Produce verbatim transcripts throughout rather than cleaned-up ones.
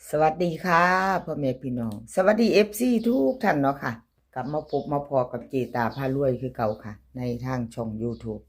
สวัสดีค่ะ พ่อแม่พี่น้อง สวัสดี เอฟซี ทุกท่านเนาะค่ะ กลับมาพบมาพ้อกับเจตาพารวยคือเก่าค่ะ ในทางช่อง YouTube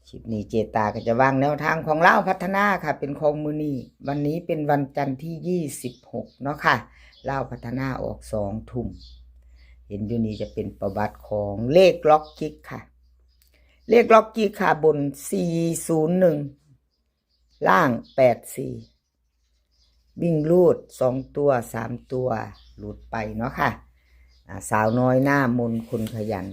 คลิปนี้เจตาก็จะวางแนวทางของลาวพัฒนาค่ะ เป็นของมื้อนี้ วันนี้เป็นวันจันทร์ที่ ยี่สิบหก เนาะค่ะ ลาวพัฒนาออก สองทุ่ม เห็นอยู่นี่จะเป็นประวัติของเลขล็อกจิกค่ะ เลขล็อกจิกค่ะ บน สี่ศูนย์หนึ่ง ล่าง แปดสี่ วิ่งรูด สองตัว สามตัว หลุดไปเนาะค่ะ อ่า สาวน้อยหน้ามนคนขยัน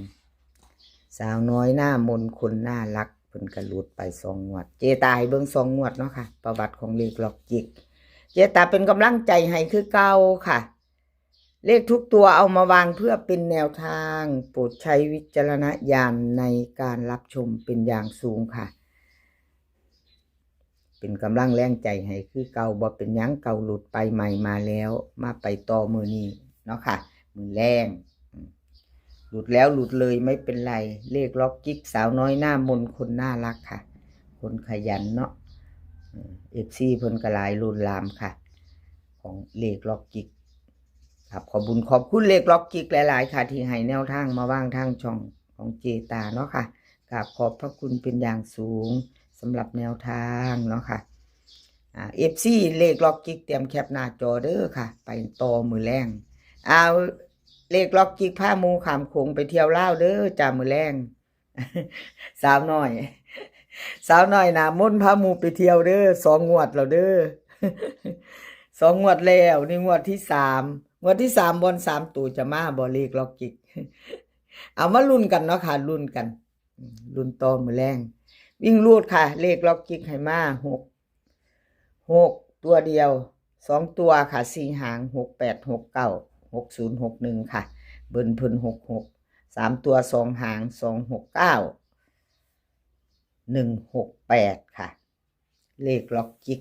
สาวน้อยหน้ามนคนน่ารัก เพิ่นก็หลุดไปสองงวด เจตาให้เบิ่งสองงวดเนาะค่ะ ประวัติของเลขล็อกจิก เจตาเป็นกำลังใจให้คือเก่าค่ะ เลขทุกตัวเอามาวางเพื่อเป็นแนวทาง โปรดใช้วิจารณญาณในการรับชมเป็นอย่างสูงค่ะ เป็นกำลังแรงใจให้คือเก่า บ่เป็นหยัง เก่าหลุดไป ใหม่มาแล้ว มาไปต่อมื้อนี้เนาะค่ะ มื้อแลง อืม หลุดแล้วหลุดเลยไม่เป็นไร เลขล็อกจิกสาวน้อยหน้ามนคนน่ารักค่ะ คนขยันเนาะ อืม เอฟซี เพิ่นก็หลายล้นหลามค่ะ ของเลขล็อกจิก ครับ ขอบบุญขอบคุณเลขล็อกจิกหลายๆค่ะ ที่ให้แนวทางมาวางทางช่องของเจตาเนาะค่ะ กราบขอบพระคุณเป็นอย่างสูงสำหรับแนวทางเนาะค่ะ อ่า เอฟซี เลขล็อกจิกเตรียมแคปหน้าจอเด้อค่ะ ไปต่อมื้อแลง เอา เลขล็อกจิกพาหมู่ข้ามโขงไปเที่ยวลาวเด้อจ้า มื้อแลง สาวน้อย สาวน้อยหน้ามนพาหมู่ไปเที่ยวเด้อ สองงวดแล้วเด้อ สองงวดแล้ว นี่งวดที่สาม งวดที่สาม บนสามตัวจะมาบ่ เลขล็อกจิก เอามาลุ้นกันเนาะค่ะ ลุ้นกัน อืม ลุ้นต่อมื้อแลง วิ่งรูดค่ะ เลขล็อกจิกให้มา หก หก ตัวเดียว สองตัวค่ะ สี่หาง หกแปด หกเก้า หกศูนย์ หกหนึ่งค่ะ เบิ้ลเพิ่น หกหก สามตัว สองหาง สองหกเก้า หนึ่งหกแปด ค่ะ เลขล็อกจิก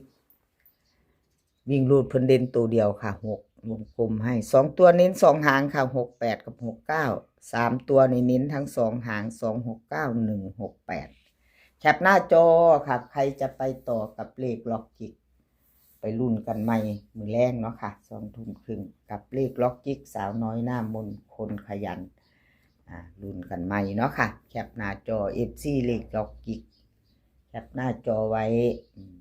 วิ่งรูดเพิ่นเด่นตัวเดียวค่ะ หก วงกลมให้ สองตัวเน้นสองหางค่ะ หกแปด กับ หกเก้า สามตัวนี่เน้นทั้งสองหาง สองหกเก้า หนึ่งหกแปด แคปหน้าจอค่ะ ใครจะไปต่อกับเลขล็อกจิก ไปลุ้นกันใหม่มื้อแลงเนาะค่ะ สองทุ่มครึ่ง กับเลขล็อกจิกสาวน้อยหน้ามนคนขยัน อ่า ลุ้นกันใหม่เนาะค่ะ แคปหน้าจอ เอฟซี เลขล็อกจิก แคปหน้าจอไว้ อืม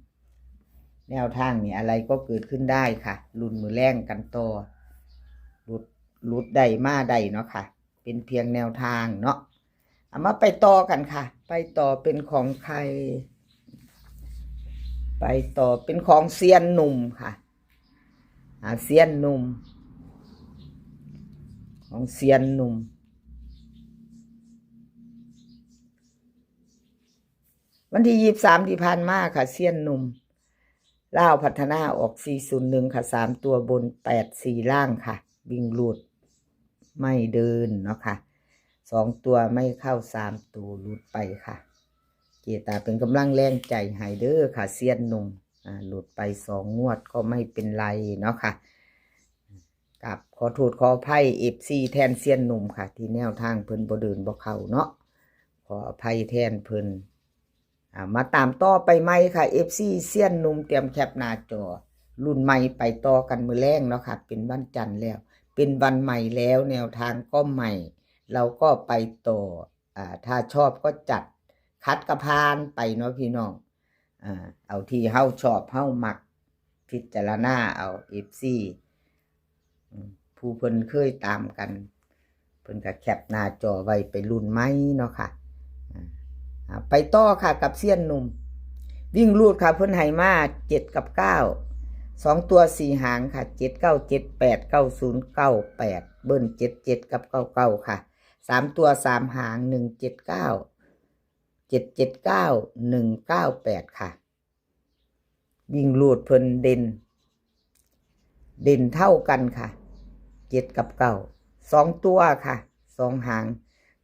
แนวทางนี่อะไรก็เกิดขึ้นได้ค่ะ ลุ้นมื้อแลงกันต่อ หลุด หลุดได้มาได้เนาะค่ะ เป็นเพียงแนวทางเนาะ เอามาไปต่อกันค่ะ ไปต่อเป็นของใคร ไปต่อเป็นของเซียนหนุ่มค่ะ อ่า เซียนหนุ่ม ของเซียนหนุ่ม วันที่ ยี่สิบสาม ที่ผ่านมาค่ะ เซียนหนุ่ม ลาวพัฒนาออก สี่ศูนย์หนึ่ง ค่ะ สามตัวบน แปดสี่ ล่างค่ะ วิ่งรูด ไม่เดินเนาะค่ะ สองตัวไม่เข้า สามตัวหลุดไปค่ะ เจตาเป็นกำลังแรงใจให้เด้อค่ะ เซียนหนุ่ม อ่า หลุดไปสองงวดก็ไม่เป็นไรเนาะค่ะ กับขอโทษขออภัย เอฟซี แทนเซียนหนุ่มค่ะ ที่แนวทางเพิ่นบ่เดินบ่เข้าเนาะ ขออภัยแทนเพิ่น อ่า มาตามต่อไปใหม่ค่ะ เอฟซี เซียนหนุ่มเตรียมแคปหน้าจอ รุ่นใหม่ไปต่อกันมื้อแลงเนาะค่ะ เป็นวันจันทร์แล้ว เป็นวันใหม่แล้ว แนวทางก็ใหม่ เราก็ไปต่อ อ่า ถ้าชอบก็จัด ขัดกะผ่านไปเนาะพี่น้อง อ่า เอาที่เฮาชอบเฮามัก พิจารณาเอา เอฟซี อืม ผู้เพิ่นเคยตามกัน เพิ่นก็แคปหน้าจอไว้ไปรุ่นใหม่เนาะค่ะ อ่า อ่า ไปต่อค่ะกับเซียนหนุ่ม วิ่งรูดค่ะ เพิ่นให้มา เจ็ด กับ เก้า สองตัวสี่หางค่ะ เจ็ดเก้า เจ็ดแปด เก้าศูนย์ เก้าแปด เบิ้ล เจ็ดเจ็ด กับ เก้าเก้า ค่ะ สามตัวสามหาง หนึ่งเจ็ดเก้า เจ็ดเจ็ดเก้า หนึ่งเก้าแปด ค่ะ วิ่งรูดเพิ่นเด่น เด่นเท่ากันค่ะ เจ็ด กับ เก้า สองตัวค่ะ สองหาง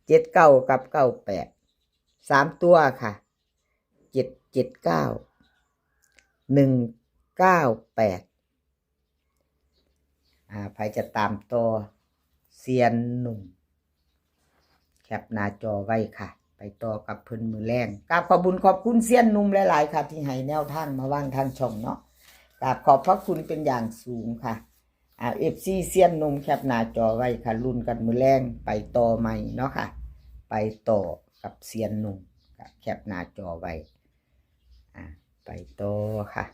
เจ็ดเก้า กับ เก้าแปด สามตัวค่ะ เจ็ดเจ็ดเก้า หนึ่งเก้าแปด อ่า ใครจะตามต่อ เซียนหนุ่ม แคปหน้าจอไว้ค่ะ ไปต่อกับเพิ่นมื้อแลง กราบขอบบุญขอบคุณเซียนหนุ่มหลายๆค่ะ ที่ให้แนวทางมาวางทางช่องเนาะ กราบขอบพระคุณเป็นอย่างสูงค่ะ อ่า เอฟซี เซียนหนุ่มแคปหน้าจอไว้ค่ะ ลุ้นกันมื้อแลงไปต่อใหม่เนาะค่ะ ไปต่อกับเซียนหนุ่มค่ะ แคปหน้าจอไว้ อ่า ไปต่อค่ะ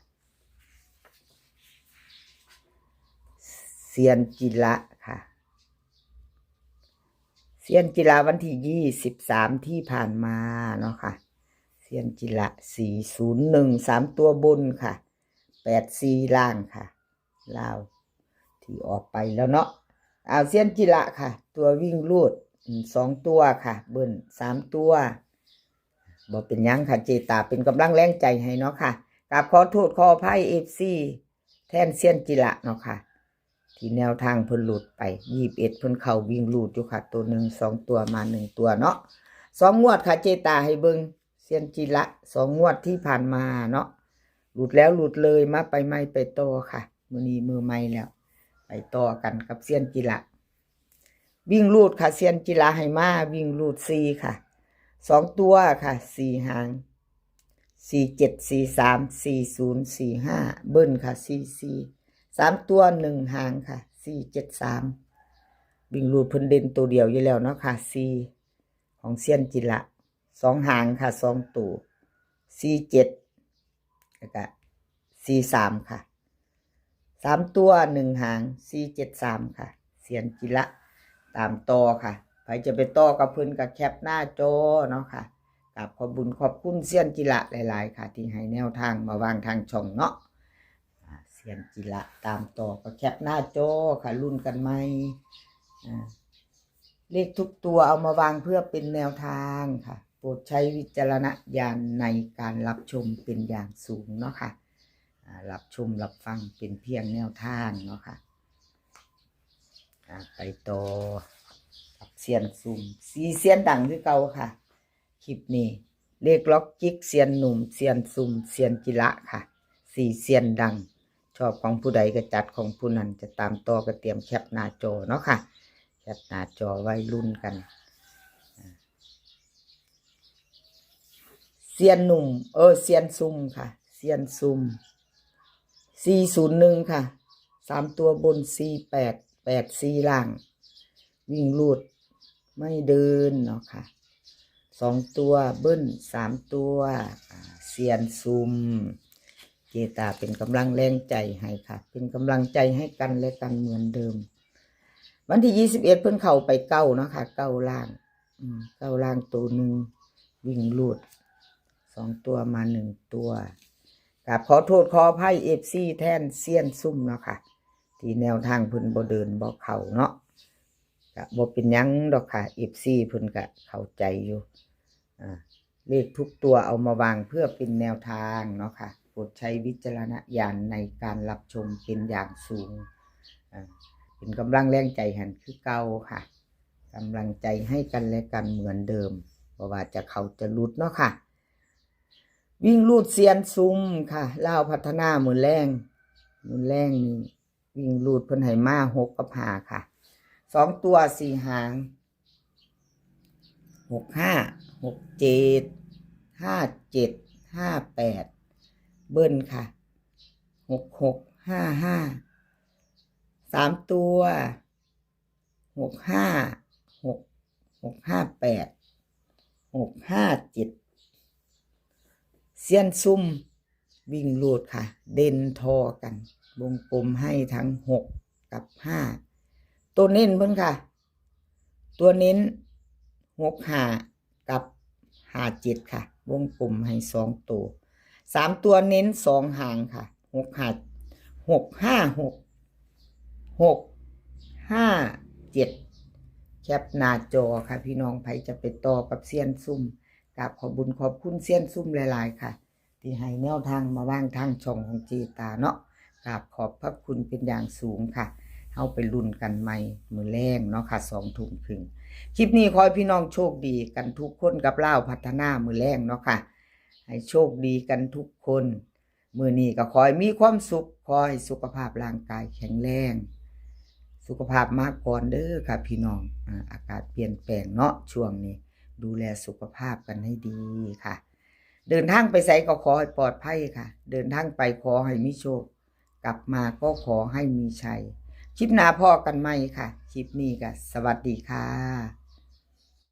เซียนจิระค่ะ เซียนจิระวันที่ยี่สิบสามที่ผ่านมาเนาะค่ะ เซียนจิระ สี่ศูนย์หนึ่ง สามตัวบนค่ะ แปดสี่ ล่างค่ะ ลาวที่ออกไปแล้วเนาะ เอาเซียนจิระค่ะ ตัววิ่งรูด อืม สองตัวค่ะ เบิ้ล สามตัว บ่เป็นหยังค่ะ เจตาเป็นกำลังแรงใจให้เนาะค่ะ กราบขอโทษขออภัย เอฟซี แทนเซียนจิระเนาะค่ะ ที่แนวทางเพิ่นหลุดไป ยี่สิบเอ็ด เพิ่นเข้าวิ่งรูดอยู่ค่ะ ตัวหนึ่ง สองตัวมาหนึ่งตัวเนาะ สองงวดค่ะ เจตาให้เบิ่ง เซียนจิระ สองงวดที่ผ่านมาเนาะ หลุดแล้วหลุดเลย มาไปใหม่ไปต่อค่ะ มื้อนี้มื้อใหม่แล้ว ไปต่อกันกับเซียนจิระ วิ่งรูดค่ะ เซียนจิระให้มา วิ่งรูด สี่ ค่ะ สองตัวค่ะ สี่ หาง สี่เจ็ด สี่สาม สี่ศูนย์ สี่ห้า เบิ้ลค่ะ สี่สี่ สามตัว หนึ่ง หางค่ะ สี่เจ็ดสาม วิ่งรูดเพิ่นเด่นตัวเดียวอยู่แล้วเนาะค่ะ สี่ ของเซียนจิระ สอง หางค่ะ สองตัว สี่เจ็ด แล้วก็ สี่สาม ค่ะ สามตัว หนึ่ง หาง สี่เจ็ดสาม ค่ะ เซียนจิระ ตามต่อค่ะ ใครจะไปต่อกับเพิ่นก็แคปหน้าจอเนาะค่ะ กราบขอบบุญขอบคุณเซียนจิระหลายๆค่ะ ที่ให้แนวทางมาวางทางช่องเนาะ อ่า เซียนจิระตามต่อก็แคปหน้าจอค่ะ ลุ้นกันใหม่ อ่า เลขทุกตัวเอามาวางเพื่อเป็นแนวทางค่ะ โปรดใช้วิจารณญาณในการรับชมเป็นอย่างสูงเนาะค่ะ อ่า รับชมรับฟังเป็นเพียงแนวทางเนาะค่ะ อ่า ไปต่อกับเซียนซุ่ม สี่เซียนดังคือเก่าค่ะ คลิปนี้ เลขล็อกจิกเซียนหนุ่ม เซียนซุ่ม เซียนจิระค่ะ สี่เซียนดัง ชอบของผู้ใดก็จัดของผู้นั้น จะตามต่อก็เตรียมแคปหน้าจอเนาะค่ะ แคปหน้าจอไว้ลุ้นกัน อ่า เซียนหนุ่ม เออ เซียนซุ่มค่ะ เซียนซุ่ม สี่ศูนย์หนึ่ง ค่ะ สามตัวบน สี่แปด แปดสี่ ล่าง วิ่งรูดไม่เดินเนาะค่ะ สองตัวเบิ้ล สามตัว อ่า เซียนซุ่ม เจตาเป็นกำลังแรงใจให้ค่ะ เป็นกำลังใจให้กันและกันเหมือนเดิม วันที่ ยี่สิบเอ็ด เพิ่นเข้าไป เก้า เนาะค่ะ เก้า ล่าง อืม เก้า ล่างตัวหนึ่ง วิ่งรูด สองตัวมาหนึ่งตัว กราบขอโทษขออภัย เอฟซี แทนเซียนซุ่มเนาะค่ะ ที่แนวทางเพิ่นบ่เดินบ่เข้าเนาะ ก็บ่เป็นหยังดอกค่ะ เอฟซี เพิ่นก็เข้าใจอยู่ อ่า เลขทุกตัวเอามาวางเพื่อเป็นแนวทางเนาะค่ะ โปรดใช้วิจารณญาณในการรับชมเป็นอย่างสูง อ่า เป็นกำลังแรงใจหั้นคือเก่าค่ะ กำลังใจให้กันและกันเหมือนเดิม บ่ว่าจะเข้าจะหลุดเนาะค่ะ วิ่งรูดเซียนซุ่มค่ะ ลาวพัฒนามื้อแลง มื้อแลงนี่ วิ่งรูดเพิ่นให้มา หก กับ ห้า ค่ะ สองตัว สี่ หาง หกห้า หกเจ็ด ห้าเจ็ด ห้าแปด เบิ้ลค่ะ หกหก ห้าห้า สามตัว หกห้า หก หกห้าแปด หกห้าเจ็ด เซียนซุ่ม วิ่งรูดค่ะ เด่นทอกัน วงกลมให้ทั้ง หก กับ ห้า ตัวเน้นเพิ่นค่ะ ตัวเน้น หกห้า กับ ห้าเจ็ด ค่ะ วงกลมให้สองตัว สามตัวเน้นสองหางค่ะ หกห้า หกห้าหก หกห้าเจ็ด แคปหน้าจอค่ะพี่น้อง ไผจะไปต่อกับเซียนซุ่ม กราบขอบบุญขอบคุณเซียนซุ่มหลายๆค่ะ ที่ให้แนวทางมาวางทางช่องของเจตาเนาะ กราบขอบพระคุณเป็นอย่างสูงค่ะ เฮาไปลุ้นกันใหม่มื้อแลงเนาะค่ะ สองทุ่มครึ่ง คลิปนี้ขอให้พี่น้องโชคดีกันทุกคนกับลาวพัฒนามื้อแลงเนาะค่ะ ให้โชคดีกันทุกคน มื้อนี้ก็ขอให้มีความสุข ขอให้สุขภาพร่างกายแข็งแรง สุขภาพมาก่อนเด้อค่ะพี่น้อง อ่า อากาศเปลี่ยนแปลงเนาะ ช่วงนี้ ดูแลสุขภาพกันให้ดีค่ะ เดินทางไปไสก็ขอให้ปลอดภัยค่ะ เดินทางไปขอให้มีโชค กลับมาก็ขอให้มีชัย คลิปหน้าพ้อกันใหม่ค่ะ คลิปนี้ก็สวัสดีค่ะ